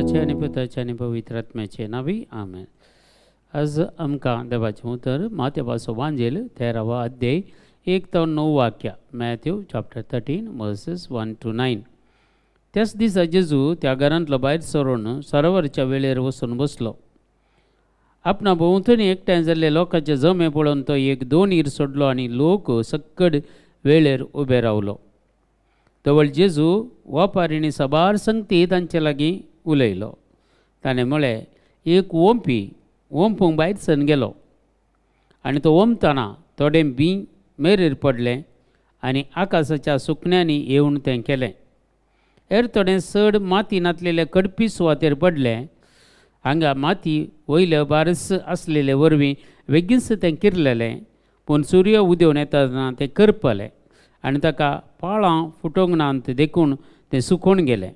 देवाचे आनी पुताचे आनी पवित्र आत्म्याचे नांवी आमेन. आज आमकां देवाचें उतर माथेवाचो वांजेल 13वो अध्याय 1 ते 9 वाक्या, मॅथ्यू चॅप्टर 13 वर्सेस 1 to 9. त्याच दिसा जेजू त्या घरांतलो भायर सरून सरोवरच्या वेळेर वचून बसलो. आपणा भोंवतणी एकठांय जाल्ले लोकांचे जमे पळोवन तो एक दोनीर सोडलो आनी लोक सक्कड वेळेर उबे रावलो. तवळ जेजू वापारिणी साबार संगती तांचे लागीं उलयलो. ताणें म्हळें, एक ओंपी ओंपूंक भायर सरून गेलो आनी तो ओंपतना थोडें बीं मेरेर पडलें आनी आकाशाच्या सुकण्यांनी येवन तें केलें. हेर थोडें चड माती नातलेले कडपी सुवातेर पडलें. हांगा माती वयले बारस आसलेले वरवीं वेगींच तें किरलेलें, पूण सूर्य उदेवन येतना तें करपलें आनी ताका पाळां फुटोवंक नात देखून तें सुकोवन गेलें.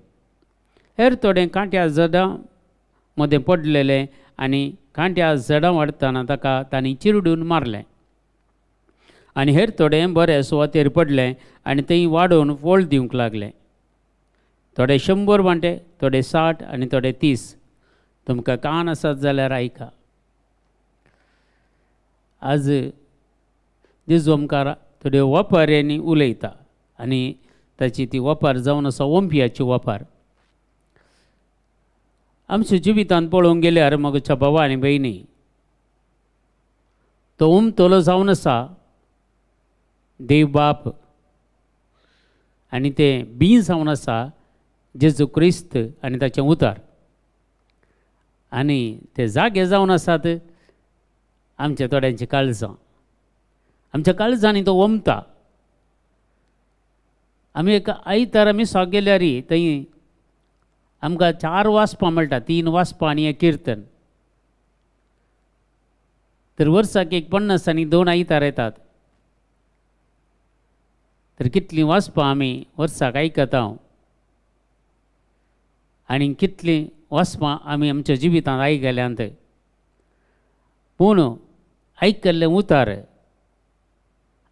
हेर थोडें कांट्या झडां मदें पडलेलें आनी कांट्या झडां वाडटना ताका तांणी चिरडून मारलें. आनी हेर थोडें बरें सुवातेर पडलें आनी थंय वाडोवन फळ दिवंक लागलें. थोडे 100 वांटे, थोडे 60 आनी थोडे 30. तुमकां कान आसात जाल्यार आयका. आज जेजू आमकां थोड्यो वपाऱ्यांनी उलयता आनी ताची ती वपार जावन आसा ओंपयाची वपार. आमच्या जिवितांत पळोवंक गेल्यार म्हज्या भावा आनी भयणी, तो ओंपतलो जावन आसा देव बाप आनी तें बीं जावन आसा जेजू क्रिस्त आनी ताचें उतार. आनी ते जागे जावन आसात आमच्या थोड्यांची काळजां. आमच्या काळजांनी तो ओंपता. आमी एक आयतार मिसाक गेल्यार थंय आमकां 4 वाजपां मेळटा, 3 वाजपां आनी एक किर्तन. तर वर्साक एक 50 आनी 2 आयतार येतात. तर कितलीं वाजपां आमी वर्साक आयकता आनी कितलीं वाजपां आमी आमच्या जिवितांत आयकल्यांत. पूण आयकल्लें उतार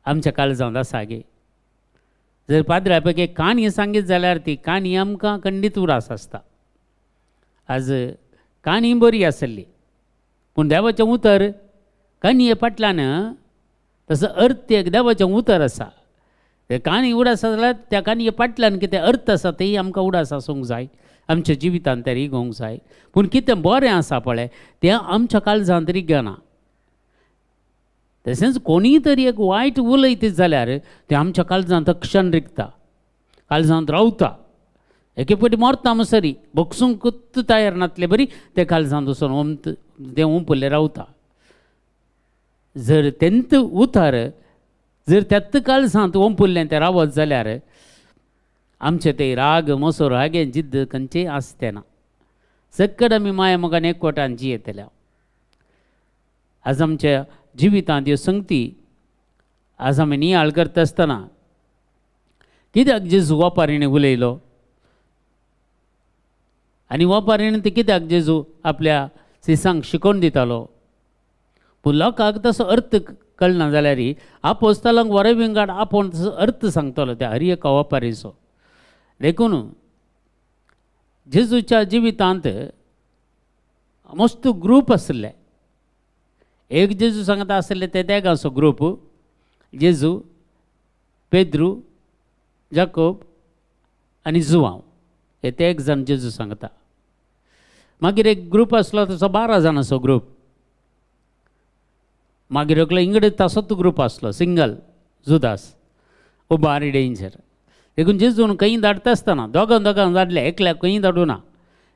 आमच्या काळजांत आसा गे. जर पाद्र्या पैकी काणी सांगीत जाल्यार ती काणी आमकां खंडीत उरास आसता. आज काणी बरी आसली पूण देवाचें उतर काणये फाटल्यान तसो अर्थ एक देवाचें उतर आसा. ते काणी उडास जाल्यार त्या काणये फाटल्यान कितें अर्थ आसा तेय आमकां उडास आसूंक जाय, आमच्या जिवितांत तें रिगोवंक जाय. पूण कितें बरें आसा पळय तें आमच्या काळजांत रिगना. तशेंच कोणीय तरी एक वायट उलयत जाल्यार तें आमच्या काळजांत अक्षण रिगता, काळजांत रावता. एके फावटी मरता मसरी बगसूंकूच तयार नातले बरी तें काळजांत वचून ओंपत तें ओंपल्लें रावता. जर तेंत उतार जर त्यात काळजांत ओंपुल्लें तें रावत जाल्यार आमचें ते राग मोसोर हागे जिद्द खंयचेय आसते ना. सक्कड आमी माया मोगान एकवटान जियेतल्या. आज आमच्या जिवितांत ह्यो संगती आज आमी नियाळ करता आसतना कित्याक जेजू वपारीणे उलयलो आनी वपारीणे ते कित्याक जेजू आपल्या शिसांक शिकोवन दितालो. पूण लोकांक तसो अर्थ कळना जाल्यार आपोस्तालांक वरे विंगड आपोवन तसो अर्थ सांगतलो त्या हर एका वपारीचो. देखून जेजूच्या जिवितांत मस्त ग्रूप आसले. एक जेजू सांगता आसले ते तेगांचो ग्रूप, जेजू, पेद्रू, जाकोब आनी जुवांव हे ते एक जाण जेजू सांगता. मागीर एक ग्रूप आसलो तसो 12 जाणांचो ग्रूप. मागीर एकलो इंगडे तसोच ग्रूप आसलो सिंगल जुदास, ओ बारी डेंजर. देखून जेजून खंय धाडटा आसतना दोगां दोगां धाडले, एकल्याक खंय धाडूं ना.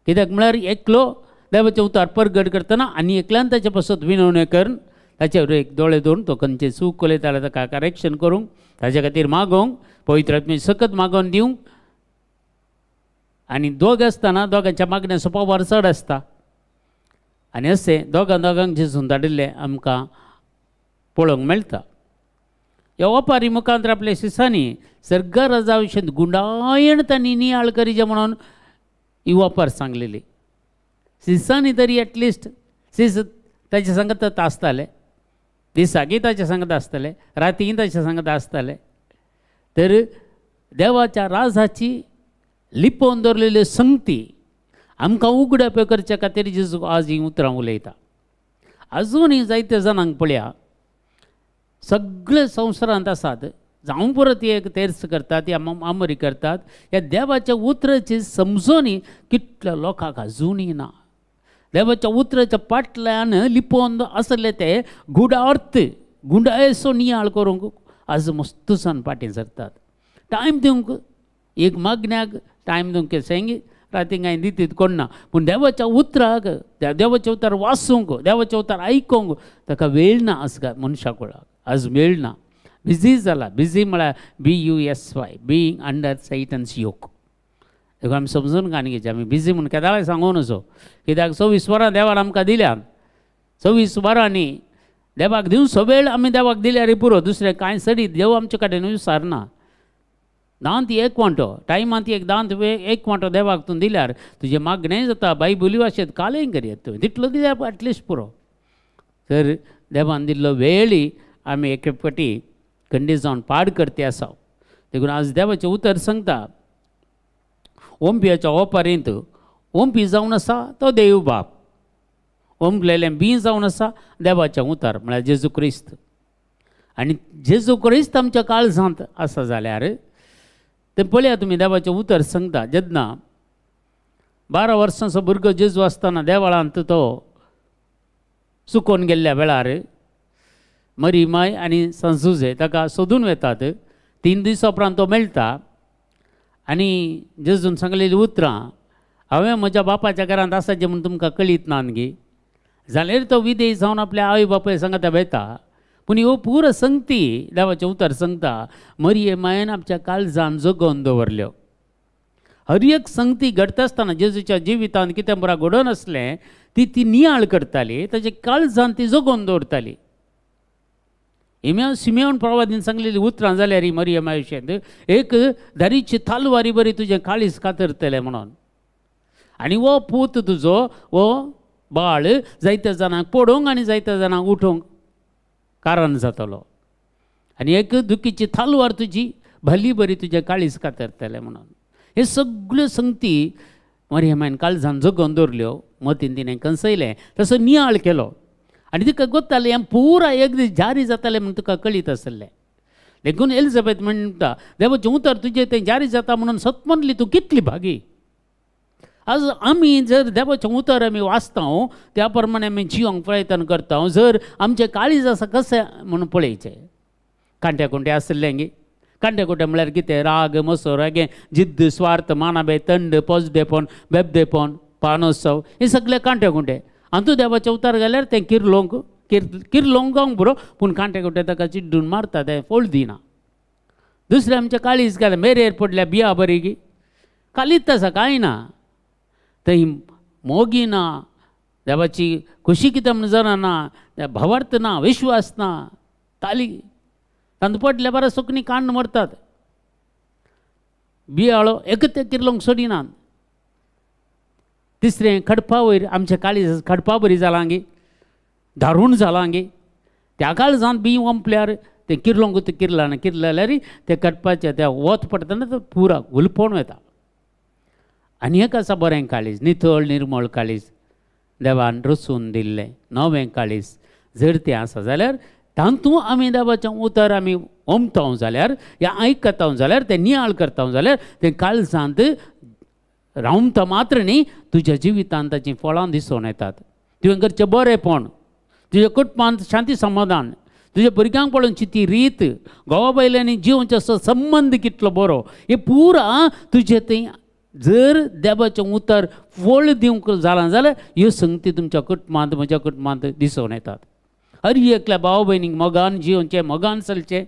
कित्याक म्हळ्यार एकलो देवाचें उतार परगट करतना आनी एकल्यान ताचे पासत विनवण्यो करून ताचेर एक दोळे दवरून तो खंयचे चूक उलयता जाल्यार ताका करेक्शन करूंक, ताचे खातीर मागोवंक, पवित्र आत्म्याची सकत मागोवन दिवंक. आनी दोग आसतना दोगांच्या मागण्याचो पावर चड आसता. आनी अशें दोगां दोगांक जेजून धाडिल्लें आमकां पळोवंक मेळटा. ह्या वपारी मुखांतर आपल्या शिसांनी सर्ग राजा विशयी गुंडायण तांणी नियाळ करीचे म्हणून ही वपार सांगलेली. शिसांनी तरी एटलिस्ट शीस ताचे सांगत आसताले, दिसाकय ताचे सांगत आसताले, रातीय ताचे सांगत आसताले. तर देवाच्या राजाची लिपोवन दवरलेली संगती आमकां उगडाप करच्या खातीर जेजू आज हीं उतरां उलयता. अजूनय जायते जाणांक पळया सगळे संवसारांत आसात, जावं परत एक तेर्स करतात या आमरी करतात, ह्या देवाच्या उतराची समजूनी कितल्या लोकांक अजूनय ना. देवाच्या उतराच्या फाटल्यान लिपोवन आसले ते गुढार्थ गुंडायसो नियाळ करूंक आज मस्तसान फाटीं सरतात. टायम दिवंक एक मागण्याक टायम दिवंक केसेंगी राती कांय दितीत कोण ना, पूण देवाच्या उतराक देवाचें उतर वाचूंक देवाचें उतर आयकूंक ताका वेळ ना. आज मनशा कुळाक आज वेळ ना, बिजी जाला. बिजी म्हळ्यार BUSY, being under Satan's yoke. देखून आमी समजून काणी घेवचें. आमी बिजी म्हूण केदाळाय सांगू नजो, कित्याक 24 वरां देवान आमकां दिल्या. 24 वरांनी देवाक दिवचो वेळ आमी देवाक दिल्यार पुरो, दुसरें कांय सडीत देव आमचे कडेन विसारना. दांत एक वांटो टायमांत एक दांत एक वांटो देवाक तूं दिल्यार तुजें मागणें जाता. बायबुली भाशेंत कालें करयत तुवें तितलो दिल्यार एटलिस्ट पुरो. तर देवान दिल्लो वेळी आमी एक फावटी खंडीत जावन पाड करते आसा. देखून आज देवाचें उतर सांगता ओंपयाच्या ओपारींत ओंपी जावन आसा तो देव बाप, ओंपलेलें बी जावन आसा देवाचें उतर म्हळ्यार जेजू क्रिस्त. आनी जेजू क्रिस्त आमच्या काळजांत आसा जाल्यार तें पळया तुमी देवाचें उतर सांगता. जेन्ना 12 वर्सांचो भुरगो जेजू आसतना देवळांत तो चुकोवन गेल्ल्या वेळार मरी माय आनी संजुजे ताका सोदून वेतात. 3 दिसां उपरांत तो मेळटा आनी जेजून सांगलेलीं उतरां, हांवें म्हज्या बापाच्या घरांत आसाचें म्हूण तुमकां कळीत ना न्ही, जाल्यार तो विदेश जावन आपल्या आवय बापाय सांगता वेता. पूण ह्यो पुरो संगती देवाचें उतर सांगता मरिये मायेन आमच्या काळजान जगोवन दवरल्यो. हर एक संगती घडटा आसतना जेजूच्या जिवितांत कितें बरा घडोवन आसलें ती ती नियाळ करताली, ताच्या काळजान ती जगोवन दवरताली. सिमेवन प्रवादीन सांगलेली उतरां जाल्यार मरिये मायेन एक धारीची तालवारी बरी तुजें काळीज कातरतलें म्हणून, आनी हो पूत तुजो हो बाळ जायत्या जाणांक पडोवंक आनी जायत्या जाणांक उठोवंक कारण जातलो, आनी एक दुखीची तालवार तुजी भली बरी तुजें काळीज कातरतलें म्हणून. हे सगळ्यो संगती मरियमायन काळजान जगोवन दवरल्यो, मतीन तिणें कंसयलें, तसो नियाळ केलो आनी तिका गोत्तालें हें पुरा एक दीस जारी जातालें म्हूण तुका कळीत आसलें. देखून एलिझाबेथ म्हणटा देवाचें उतर तुजें तें जारी जाता म्हणून सत म्हणली तूं कितली भागी. आज आमी जर देवाचें उतर आमी वाचता त्या प्रमाणे आमी जिवंक प्रयत्न करता, जर आमचें काळीज आसा कशें म्हणून पळयचें. कांट्या कुंटे आसलें गे, कांट्या कुंटे म्हळ्यार कितें? राग, मसो, रागे, जिद्द, स्वार्थ, मानाबे, तंड, पोजडेपण, बेबदेपण, पानोत्सव, हे सगळे कांट्या कुंटे. आनी तूं देवाचें उतर घाल्यार तें किर्लोंक किर्लोंक बरो, पूण कांटे कुंटे ताका चिड्डून मारता, तें फोल दिना. दुसरें आमचें काळीज घालें मेरेर पडल्या बिया बरी गी कालीच आसा कांय ना, थंय मोगी ना, देवाची खुशी कितें म्हूण जाणा ना, भावार्थ ना, विश्वास ना, ताली तांतूं पडल्या बरें सुकणी काण्ण मरतात. बियाळो एक ते किर्लोंक सोडिनात. तिसरें खडपा वयर आमच्या काळीज खडपा बरी जालां गे, दारूण जालां गे, त्या काळजांत बी ओंपल्यार तें किर्लोंक तें किर्ला ना, किर्ला जाल्यार तें खडपाचें तें वत पडटना तें पुरा गुलपोण वता. आनी एक आसा बरें काळीज, नितळ निर्मळ काळीज, देवान रचून दिल्लें नवें काळीज जर तें आसा जाल्यार तातूंत आमी देवाचें उतर आमी ओमता जाल्यार या आयकता जाल्यार तें नियाळ करता जाल्यार तें काळजांत रावता मात्र न्ही, तुज्या जिवितांत ताचीं फळां दिसून येतात. तुवें करचें बरेंपण, तुज्या कुटुंबांत शांती समाधान, तुज्या भुरग्यांक पळोवची ती रीत, घोवा बायलांनी जिवनचो असो संबंद कितलो बरो, हे पुरा तुजें थंय जर देवाचें उतर फळ दिवंक जालां जाल्यार ह्यो संगती तुमच्या कुटुंबांत म्हज्या कुटुंबांत दिसून येतात. हर एकल्या भाव भयणीक मोगान जिवचें, मोगान चलचें,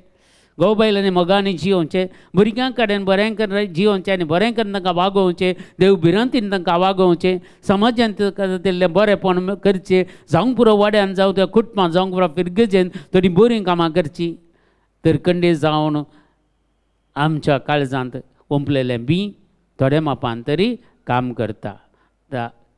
घोव बायलांनी मोगांनी जिवचें, भुरग्यां कडेन बरें करून जिवचें आनी बरें करून तांकां वागोवचें, देव भिरांतीन तांकां वागोवचें, समाजांत दिल्लें बरेंपण करचें, जावंक पुरो वाड्यान जावं त्या कुटुंबांत जावंक पुरो फिरगजेन थोडीं बरीं कामां करचीं. तर कंडे जावन आमच्या काळजांत ओंपलेलें बी थोड्या मापान तरी काम करता.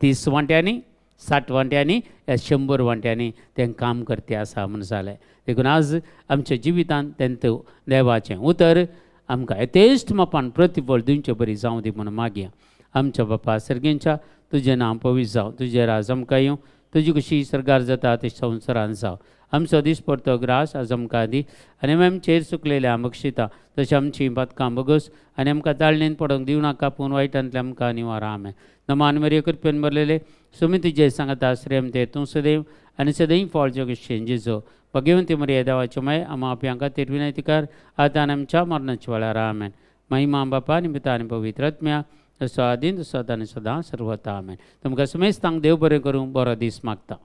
30 वांट्यांनी, 60 वांट्यांनी या 100 वांट्यांनी तें काम करते आसा म्हूण जालें. देखून आज आमच्या जिवितांत तेंत देवाचें उतर आमकां यथेश्ट मापान प्रतिफळ दिवचे बरी जावं दी म्हूण मागया. आमच्या बापा सर्गेंच्या तुजें नांव पवित्र जावं, तुजें राज आमकां येवं, तुजी खुशी सरकार जाता ते संवसारान जावं. आमचो दिसपडतो ग्रास आज आमकां दी आनी आमी आमचेर चुकलेल्या बक्षिता तशें आमची पातकां बगस आनी आमकां ताळणेन पडोवंक दिवं नाका, पूण वायटांतले आमकां निवार. आमेन. नमान मरिये, कृपेन भरलेले, सुमी तुजें सांगता, श्रेम ते तूं सदैव आनी सदैव फळ जगशेन जेजो. भगवंती मरिये, देवाच्यो माय, आमा आपयां खातीर विनंती कर, आतां आनी आमच्या मरणाच्या वेळार. आमेन. महिमा बापा निमित्ता आनी पवित्र आत्म्या, जसो आदीन तसो आतां आनी सदां सर्वता. आमेन. तुमकां समेस्तांक देव बरें करूं, बरो दीस मागता.